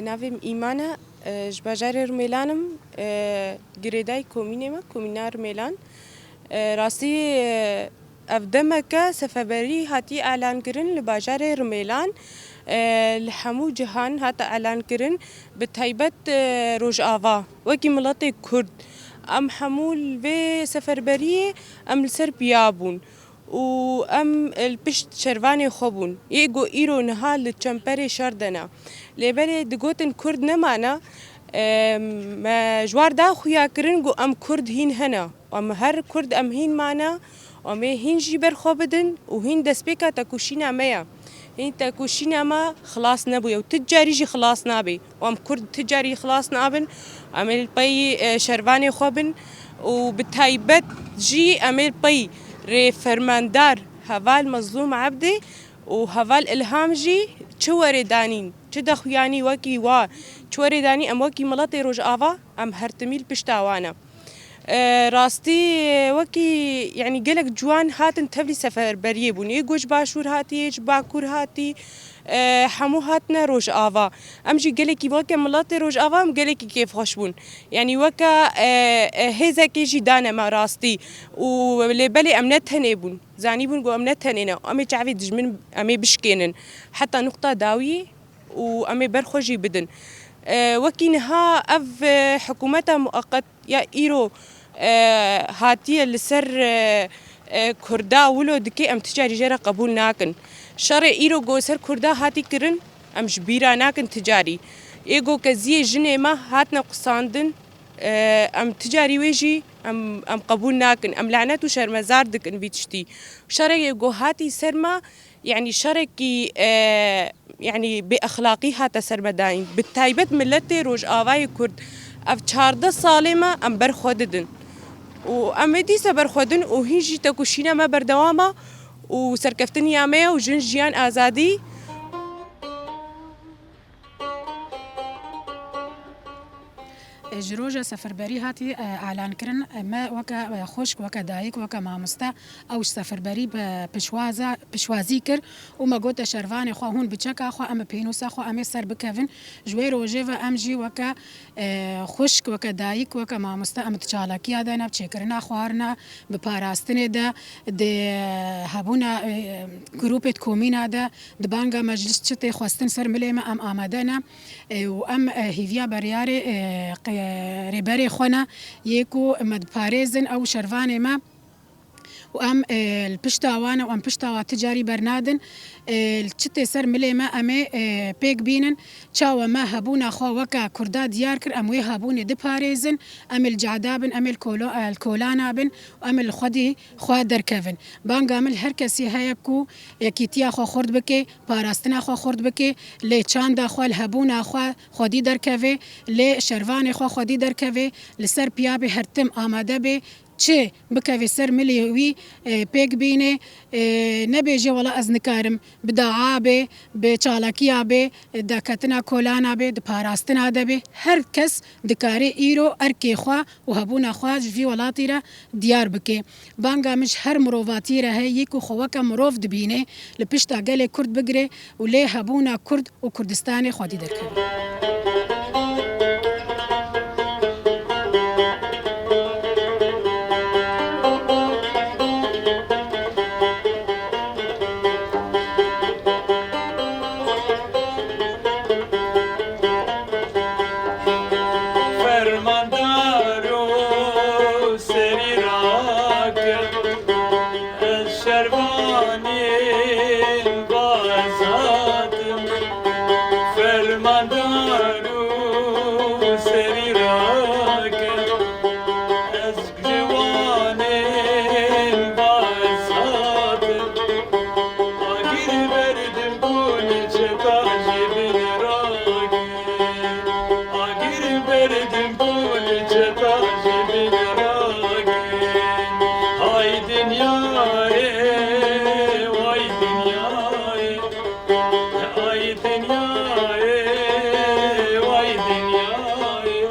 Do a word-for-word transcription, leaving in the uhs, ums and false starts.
Navê min Îman e, e, ji bajarê Rimêlan im, e, girêdayî komînê me, komîna Rimêlan. E, rastî, e, ev demeke seferberî hatiye elankirin li bajarê Rimêlan, e, li hemû cihan hate elankirin, bi taybet, e, Rojava. Wekî miletê Kurd, em hemû li vê seferberiyê em li ser piya bûn û em li pişt şervanê xwe bûn. Yê ku îro niha li çemperê şer de ne. Lê belê digotin Kurd nemane, em, me ji war da xuya kirin ku em Kurd hîn hene. Em her Kurd em hîn mane, em ê hîn jî ber xwe bidin û hîn destpêka tekoşîna me ye. Hîn tekoşîna me xilas nebûye û ti carî jî xilas nabe. Û em Kurd ti carî xilas nabin. Em ê li pey, e, şervanê xwe bin û bi taybet jî em ê li pey rêfermandar heval Mezlûm Ebdê û heval Ilham jî çi were danîn, çi daxuyanî wekî wa, çi were danî em wekî miletê Rojava em her timî li pişta wan e. E, rastî, e, wekî, yanî gelek ciwan hatin tevlî seferberiyê bûn. Yê ku ji Başûr hatî, yê ji Bakur hatî, e, hemû hatine Rojava. Em jî gelekî weke miletê Rojava em gelekî kêfxweş bûn. Yanî weke, e, e, hêzekê jî dane me rastî. Û lê belê em ne tenê bûn. Zanîbûn ku em ne tenê ne. Em ê çavê dijmin em ê bişkênin. Heta nuqta dawî û em ê ber xwe jî bidin. E, wekî niha ev, e, hikûmeta muqeqet ya îro, e, hatiye li ser, e, e, Kurda wilo dike, em ti carî jê re qebûl nakin. Şerê îro ku ser Kurda hatî kirin, em ji bîra nakin ti carî. Ê ku keziyê jinê me hatine qusandin, e, em ti carî wê jî em, em qebûl nakin. Em lanet û şermezar dikin vî tiştî. Şerê ku hatî ser me, yanî şerekî, e, yanî bêexlaqî hate ser me dayîn. Bi taybet miletê Rojavayê Kurd. Ev çardeh salê me em ber xwe didin. Û em ê dîsa ber xwe din û hîn jî tekoşîna me berdewam e û serkeftiniya me ye û jin, jiyan, azadî. E, ji roja seferberî hatî, e, elankirin, e, me weke, e, xwişk, weke dayik, weke mamoste, ew ji seferberî bi pişwaza-, pişwazî kir û me gote şervanê xwe, hûn bi çeka xwe, em bi pênûsa xwe, em ê ser bikevin. Ji wê rojê ve em jî weke, e, xwişk, weke dayik, weke mamoste, em di çalakiya de ne, bi çêkirina xwarina, bi parastinê de, di hebûna, e, grûpê di komîna de, di banga meclis çi tê xwestin ser milê me, em amade ne. E, û em, e, hîviya beriyarê, e, qe-, rêberê xwe ne, yê ku me diparêzin ew şervanê me û em, e, li pişta wan e û em pişta wa ti carî bernadin. E, li çi tê ser milê me em ê, e, pêk bînin. Çawa me hebûna xwe weke Kurda diyar kir, em wê hebûnê diparêzin. Em ê li cehda bin, em ê li kolo-, e, li kolana bin û em ê li xwedî xwe derkevin. Banga min li her kesî heye ku yekîtiya xwe xurt bike, parastina xwe xurt bike, lê çanda xwe, li hebûna xwe xwedî derkeve, lê şervanê xwe xwedî derkeve, li ser piya bê, her tim amade bê, çi bikeve ser milê wî, e, pêk bîne, e, nebêje wela ez nikarim, bi daa bê, bi çalakiya bê, e, derketina kolana bê, di parastina de bê. Her kes dikare îro erkê xwe û hebûna xwe ji vî welatî re diyar bike. Banga min ji her mirovatiyê re heye, yê ku xwe weke mirov dibîne, li pişta gelê Kurd bigire û lê hebûna Kurd û Kurdistanê xwedî derkeve. Fermandaro serî rake, ez şervanên bazatim. Fermandaro serî rake, ez ciwanên bazatim. Agir berdim ku li çeta jê bin ragê. Agir berdim ku li çeta jê bin ragê. Hay dinyayê, way dinyayê. Ay dinyayê, way dinyayê.